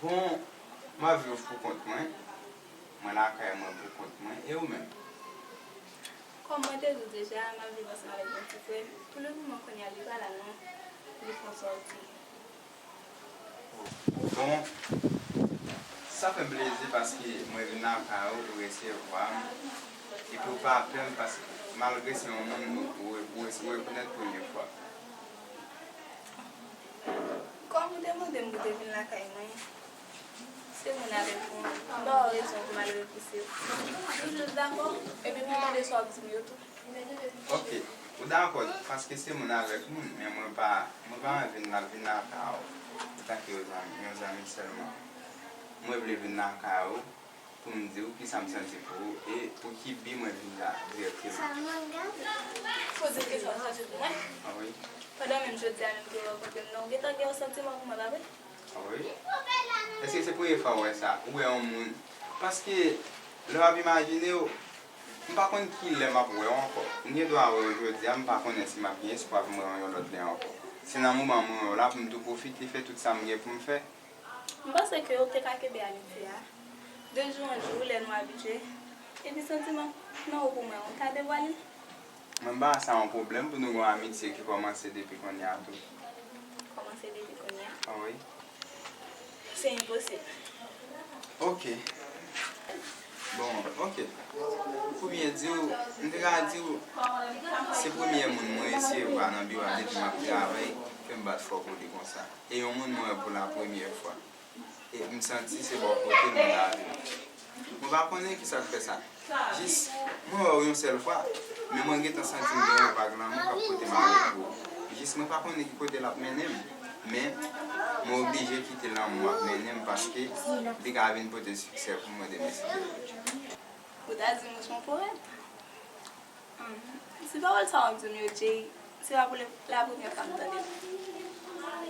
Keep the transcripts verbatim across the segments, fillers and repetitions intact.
Bon, m ap viv pou kont mwen. Mwen lakay mwen pou kont mwen. E ou menm? Kòm mwen te di w deja, m ap viv ansanm avèk yon ti frè m. Pou le moman, kounye a, li pa la non. Li fè yon sòti. Bon, sa fè m plezi paske mwen vin lakay ou, ou resevwa m. Epi ou pa pè m paske malgre se yon moun ou, ou, ou, ou rekonèt premye fwa. Kòm ou te mande m pou te vin lakay mwen, se moun avèk mwen. M ba w rezon pou m al repouse w. Ou jis dakò, epi pou mande sa w ap di m yo tou. Ok, ou dakò, paske se moun avèk moun, men mwen pa, mwen pa anvi n ap vin lakay ou, antanke yon zanmi, yon zanmi sèlman. Mwen vle vin lakay ou pou m di w kisa m santi pou ou, e pou ki bi mwen vin la, dirèkteman. Poze kesyon sa sou mwen. Ah wi. Pandan menm jodi a menm ke w rankontre m nan, ou gentan gen yon santiman pou mwen, pa vre? Wi. Èske se premye fwa w wè sa? Ou wè yon moun? Paske, lè w ap imajine w, m pa konn ki lè m ap wè w ankò. M gen dwa wè w jodi a, m pa konnen si m ap gen espwa pou m wè w yon lòt lè ankò. Se nan moman mwen wè w la pou m tou pwofite fè tout sa m gen pou m fè. M panse ke w te ka kenbe amitye a de jou an jou, lè nou abitye, epi santiman nan ou pou mwen, ou ka devwale l. Mwen pa wè sa yon pwoblèm pou nou gen yon amitye ki kòmanse depi kounye a tou. Kòmanse depi kounye a? Ah wi. Se enposib. Ok. Bon, ok. Pou byen di w, m te ka di w, se premye moun mwen resevwa nan biwo a depi m ap travay, ke m bat fò pou li konsa. E yon moun mwen wè pou la premye fwa. E m santi se bò kote l mwen ta vin. Mwen pa konnen kisa k fè sa. Jis, mwen wè w yon sèl fwa, men mwen gentan santi m gen yon vag lanmou k ap pote m ale pou ou. Jis, mwen pa konnen ki kote l ap mennen m, men mwen oblije kite lanmou ap mennen m paske li ka vin pote siksè pou mwen demen si Dye vle. Ou ta di m ou se yon powèt. Hmm. Si pawòl sa w ap di m yo, Jay, se pa pou le, la premyè fwa m tande l.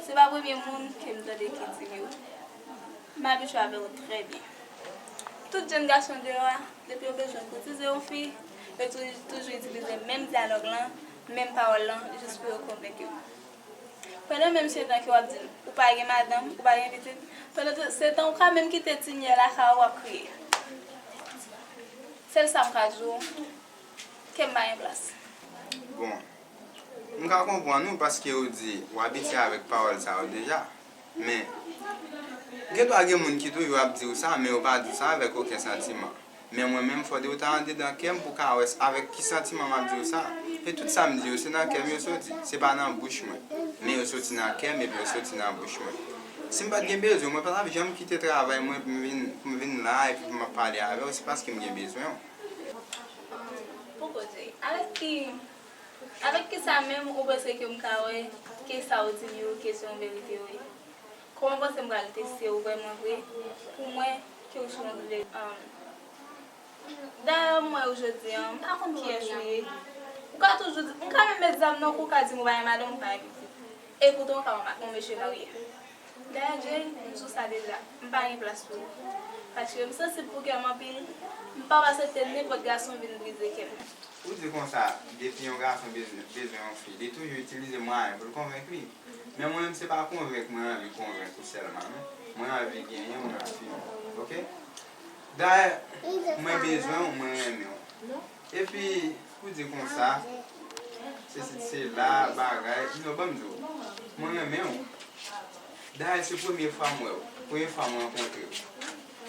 Se pa premye moun ke m tande ki di m yo. M abitye avè w trè byen. Tout jèn gason deyò a, depi yo bezwen koutize yon fi, yo tou-, toujou itilize menm dyalòg lan, menm pawòl lan, jis pou yo konvenk yo. Pandan menm se tan ke w ap di l, ou pa gen madanm, ou pa gen pitit, pandan tout se tan ou ka menm kite ti nyè lakay ou, w ap kriye. Sèl sa m ka di w, kè m pa gen plas. Bon, m ka konprann ou paske ou di ou abitye avèk pawòl sa yo deja. Men, gen dwa gen moun ki toujou ap di w sa, men yo pa di w sa avèk okenn santiman. Men mwen menm, fò de w ta andedan kè m pou w ka wè s-, avèk ki santiman m ap di w sa. E tout sa m di yo, se nan kè m yo soti. Se pa nan bouch mwen. Men yo soti nan kè m epi yo soti nan bouch mwen. Si m pa t gen bezwen, mwen pa t ap janm kite travay mwen pou m vin, pou m vin la epi pou m ap pale avè w, se paske m gen bezwen w. Pou koze, avèk ki, avèk ki sa menm ou panse ke m ka wè ke sa w di m yo, ke se yon verite vre? Kòman w panse m pral teste w vrèman vre pou m wè ke w se yon vle, um, dayè m wè w jodi a, m pa konn kiyès ou ye. Ou ka toujou di, m ka menm met zam nan kou, ou ka di m ou pa gen madanm, ou pa gen pitit. E poutan ou ka yon ma-, yon mesye marye. Dayè, Jay, m di w sa deja, m pa gen plas pou ou. Paske m sansib pou kè m anpil, m p ap aksepte nenpòt gason vin brize kè m. Ou di konsa, depi yon gason bezwen, bezwen yon fi, li toujou itilize mwayen pou l konvenk li. Men mwen menm, se pa konvenk mwen anvi konvenk ou sèlman, non. Mwen anvi genyen w nan vi m, oke? Dayè, mwen bezwen w, mwen renmen w. Epi, ou di konsa, sesi, sela, bagay. Non, ban m di w, mwen renmen w. Dayè, se premye fwa m wè w, premye fwa m rankontre w.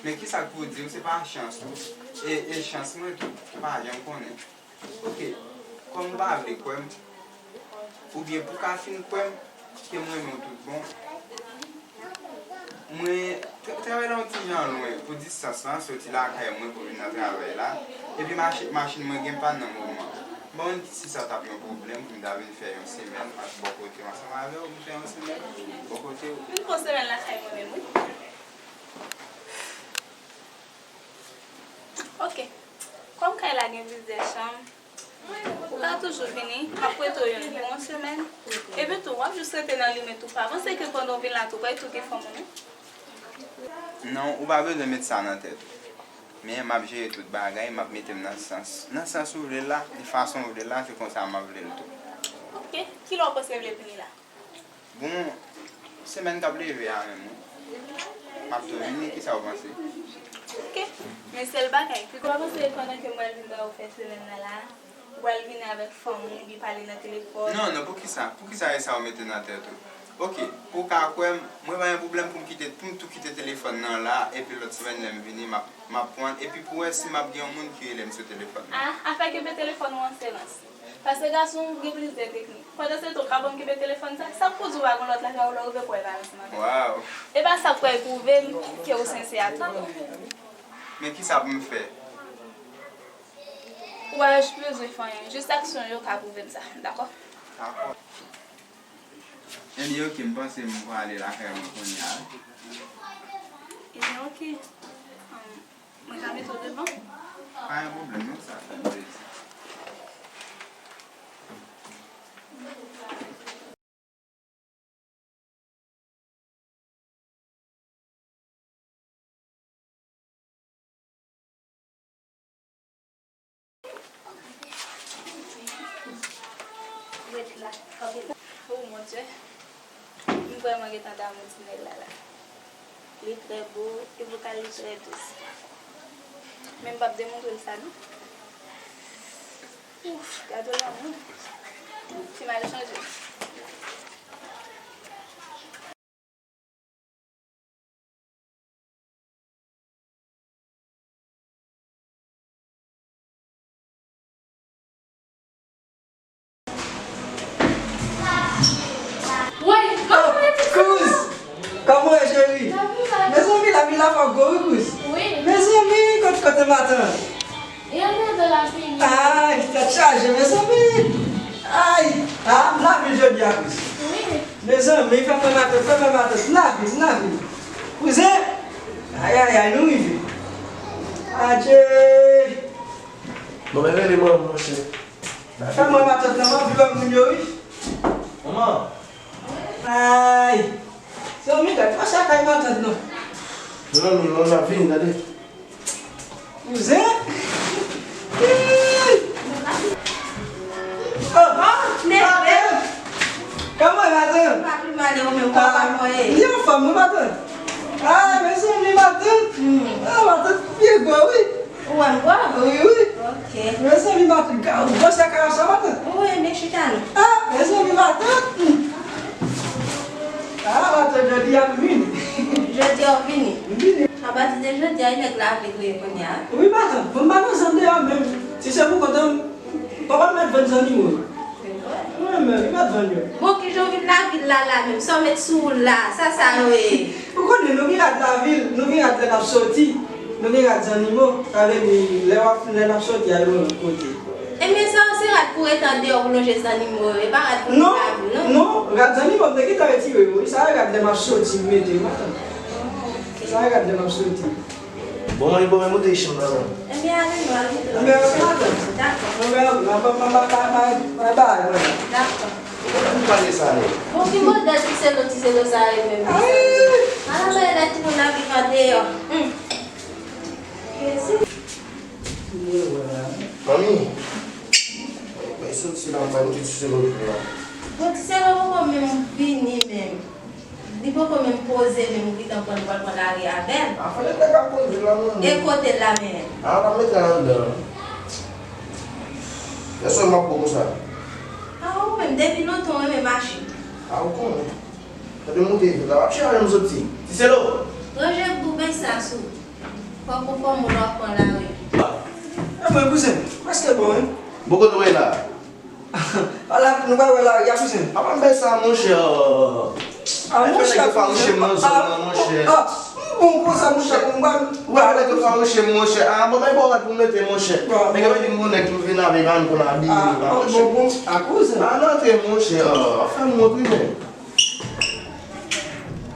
Men kisa k pou di w, se pa chans ou, e, e chans mwen tou, ou pa janm konnen. Oke, kòm ou pa vle kwè m, oubyen pou w ka fin kwè m, ke m renmen w tout bon, mwen tra-, travay la yon ti jan lwen pou distans lan, soti lakay mwen pou vin nan travay la, epi machi-, machin mwen gen pàn nan moman. Bon, si sa t ap yon pwoblèm pou m ta vin fè yon semèn ant bò kote w ansanm avè w, m fè yon semèn bò kote w. M fè yon semèn lakay mwen menm, wi. Oke. Kòm kay la gen plizyè chanm, ou ka toujou vini, m ap prete w youn pou yon semèn. Epi tou, w ap jis rete nan limit ou. Pa panse ke pandan w vin la tou, w pral touke fanm ou, non. Non, ou pa bezwen met sa nan tèt ou. Men m ap jere tout bagay, m ap mete m nan sans, nan sans ou vle l la, e fason ou vle l la, se konsa m ap vle l tou. Oke. Kilè w panse w vle vini la? Bon, semèn k ap leve a menm, wi. M ap tou vini, kisa w panse? Ok. Men sèl bagay, pi w pa panse pandan ke m pral vin ba ou fè semèn nan la, ou pral vini avèk fanm ou, epi pale nan telefòn? Non, non, poukisa? Poukisa e sa ou mete nan tèt ou? Ok, pou w ka kwè m, mwen pa gen pwoblèm pou m kite, pou m tou kite telefòn nan la, epi lòt semèn lè m vini, m ap, m ap pran, epi pou wè si m ap gen yon moun ki rele m sou telefòn nan. Ah, afè kenbe telefòn ou an silans. Paske gason gen plizyè teknik. Pandan se tan, w ka ban m kenbe telefòn sa. Sa k pou di w pa gen lòt lakay ou lè w rive pou w pa rete maten? Waw. E pa sa k pral pwouve m ke ou sensè a tou. Men kisa pou m fè? Ou pa bezwen fè anyen. Jis aksyon yo ka pwouve m sa. Dakò? Dakò. Ebyen, ok, m panse m prale lakay mwen kounye a. Ebyen, ok. Mwen ka mete w devan? Pa gen pwoblèm, non, sa fè m plezi. Ret la. Oh mon Dieu. M vrèman gentan damou ti nèg la la. Li trè bo, e vokal li trè dous. Men m p ap demontre l sa non. Ouf, gade lanmou. Ti mal chanje. Woy, kòman w ye ti sè? Kouz! Kòman w ye, cheri? Lavi, lavi. Mezanmi, lavi la fò gwo, wi, kouz. Wi. Mezanmi, kot, kote matant? E anmède la fini. Ay, tèt chaje, mezanmi. Ay, ah, m lavil jodi a, kouz. Wi. Mezanmi, fè mwen matant, fè mwen matant. M lavil, m lavil. Kouzen, ay, ay, ay, nou rive. Adje. Bon, men rele mwen, monchè. Fè mwen matant nan, m anvi wè moun yo, wi. Manman. Ay. Zanmi, gad, pa sa kay matant, non. Non, non, non, non, n ap vini, tande. Kouzen? Oh, ah, matant! Kòman, matant? Pa pi mal, ou menm, kòman w ye? Li anfòm, wi, matant. Ah, mezanmi, matant. Hmm. Ah, matant, pye gwo, wi. Ou wè m gwo? Wi, wi. Ok. Mezanmi, matant, ka-, ou gwo sa ka sa, matant? Wi, men chita non. Ah, mezanmi, matant. Hmm. Ah, matant, jodi a m vini. Jodi a w vini? M vini. Apati de jodi a, e nèg lavil ou ye kounye a? Wi, matant. Bon, m pa nan zòn deyò menm. Si se pou kont an, papa m mèt vann zannimo. Se vre? Wi, men li mèt vann yo. Bon, kijan w vin lavil la, la menm? Sa w met sou ou la? Sa, sa yo ye? Ou konnen, nou gen rad lavil, nou gen rad lè n ap soti, nou gen rad zannimo. Sa vle di, lè w ap, lè n ap soti, al yon lòt kote. Ebyen, sa yo se rad pou ret andeyò pou lonje zannimo yo, e pa rad pou lavil, non? Non, rad zannimo, m te gentan retire yo, wi. Sa e rad lè m ap soti, m mete yo, matant. Sa e rad lè m ap soti. Bon, mwen, bon, mwen moute chanm nan, non. Ebyen, ale nou, ale moute. Ebyen, ok, matant. Dakò. Ebyen, ok, mwen, mwen, mwen, mwen, mwen, mwen, mwen. Dakò. Ou konn pale sa, non? Bon, ki modèl ti selo, ti selo sa ye menm? Ay! Ala bagay la, timoun ap viv andeyò. Hmm. Jezi. Manmi, mwen soti la, mwen pa mete ti selo vin la. Bon, ti selo poko menm vini menm. Li poko menm poze, menm ou gentan pran, pral pran lari avè l. A, fò nèg la ka konn vin la, manmi. E kote l la, men? A, l ap mete anndan. Lè sòl m ap bo konsa. A, ou menm, depi lontan ou renmen machin. A, ou konnen. Tande moute vit la, w ap chita menm soti. Ti selo! Ranje boubèy sa sou. Fòk ou fòme w lè w ap pran lari. E mwen, kouzen, prèske bon, wi. Bon, kote w ye la? Ala, nou pral wè lari a, kouzen. Papa m bay sa, monchè. A, monchè, kouzen. Fè nèg yo fawouche m nan zòn nan, monchè. A, m bon konsa, monchè, pou m pa. Ou wè nèg yo fawouche m, monchè. A, bon, men bon, rad pou m mete, monchè. Nèg yo di m bon nèg tou vin avè m, konn abiye, monchè. A, bon, bon, a, kouzen. A, nan antre, monchè. A, fè m wont, wi, men.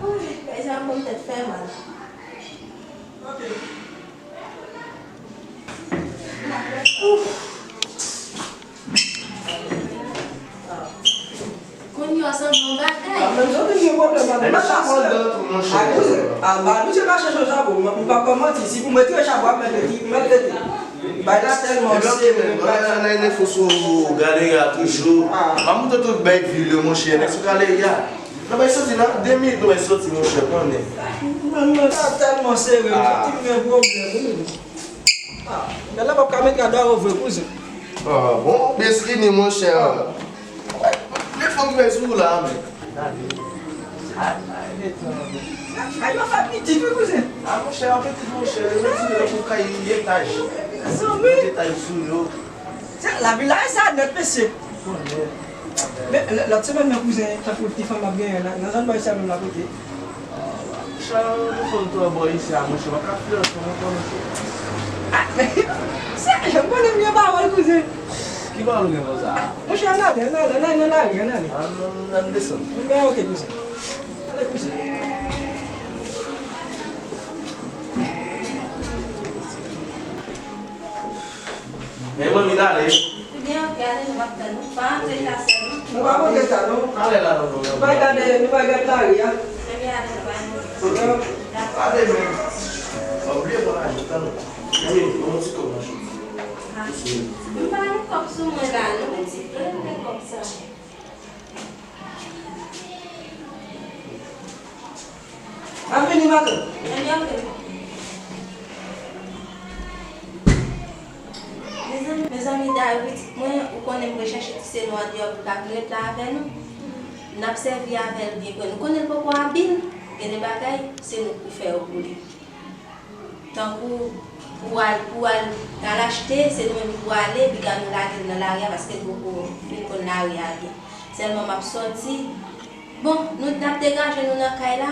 Ay, pèzè a pou m tèt fè mal. Kounye a sanble yon bagay. A, men zòt gen pwoblèm, madanm. Mete chapo anndan tou, monchè. A, kouzen. A, ba, misye mache sou chapo. M, m p ap manti. Si pou m retire chapo a, m mèt rete, m mèt rete. Bay la tèlman sere, men bagay la nan enfo sou galè a toujou. A. M ap montre tout bay vil yo, monchè. Nèg sou galè a. Nan bay soti la, de minit nou bay soti, monchè, konnen. Mwen, mwen, sa tèlman sere, wi, ah, soti m gen pwoblèm, wi. Ah, men la p ap ka met rad a ou vre, kouzen. Ah, bon, Beskini, monchè. Men fòk mwen sou la, men. Ay, yo fè pitit, wi, kouzen. Ah, monchè, an pitit, monchè, yo di yo pou kay etaj. Zanmi. Etaj sou yo. Se lavi la, e sa nèt, mesye. Men, lè, lòt semèn nan, kouzen, tankou ti fanm m ap genyen nan, nan zòn bò isi a menm la kote. Monchè, nou fanm twò bò isi a, monchè, w ap ka fè ansanm ankò, monchè. Ah, men, se, m konnen m gen pawòl, kouzen. Ki pawòl ou gen konsa? Monchè, ann ale, ann ale, ann ale nan lari, ann ale. Ann, ann, ann desann. Men, ok, kouzen. Ale, kouzen. Men manmi, n ale. Ebyen, ok, ale, nou p ap tann ou. Pa antre ta sèl, non. Nou pa monte ta, non. Ale la, non, non, non. Nou pa gade, nou pa gade lari a. Ebyen, ale, nou pa monte. Ok. Dakò. Ale, men. Pa bliye pran lajan, tann ou. Manmi, ban m yon ti kòb nan chòf. Ah. M pa gen kòb sou mwen la, non, men ti frè m gen kòb sa. M ap vini maten. Ebyen, ok. Mezanmi, mezanmi, David, mwen, ou konnen m rechèche ti sè nou andeyò pou l ka vin ret la avè nou. N ap sèvi avè l byen. Nou konnen l poko abil, gen de bagay, se nou k pou fè yo pou li. Tankou pou al, pou al, al achte, se nou menm ki pou ale, piga nou lage l nan lari a, paske l poko fin konn lari a byen. Sèlman m ap sòti. Bon, nou t ap degaje nou nan kay la,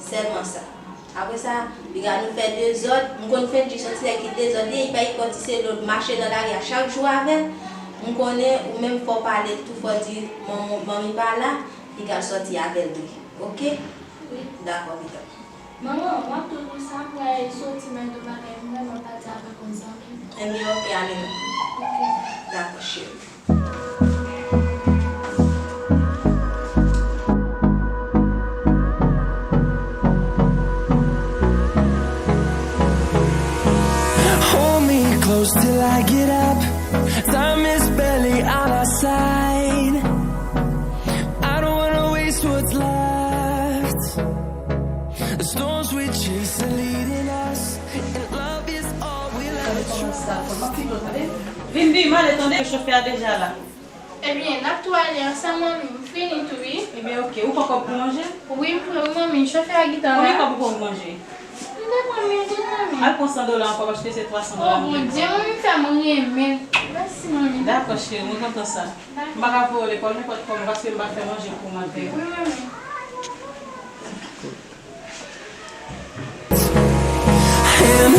sèlman sa. Apre sa, piga nou fè dezòd. M konn Fendji se yon ti nèg ki dezòd li ye, li pa gen kòb ti selo, l mache nan lari a chak jou avè l. M konnen ou menm fò w pale l tou, fò w di manman, manmi pa la, piga l sòti avè l tou. Oke? Wi. Dakò, piga. Manman, w ap tou di sa, m pral soti nan yon bagay, m vrèman pati avèk yon zanmi. Ebyen, oke, ale non. Oke. Dakò, cheri. Hold me close till I get up. Time is barely on our side. I don't wanna waste what's left. The storms we chase are leading us, and love is all we'll ever trust. Vin di, m ale tande, chofè a deja la. Ebyen, n ap tou ale ansanm, manmi. M fini tou, wi. Ebyen, oke. Ou pran kòb pou manje? Wi, m pran, wi, manmi. Chofè a gentan la. Konbyen kòb ou pran pou manje? M te pran mil goud, manmi. Al pran san dola ankò, paske se twa san dola. Oh, Bondye, manmi, fè m renmen. Mèsi, manmi. Dakò, cheri, mwen kontan sa. Dakò. M pa ka voye w lekòl nenpòt kòman, paske m pa fè manje pou maten. Wi, manmi. And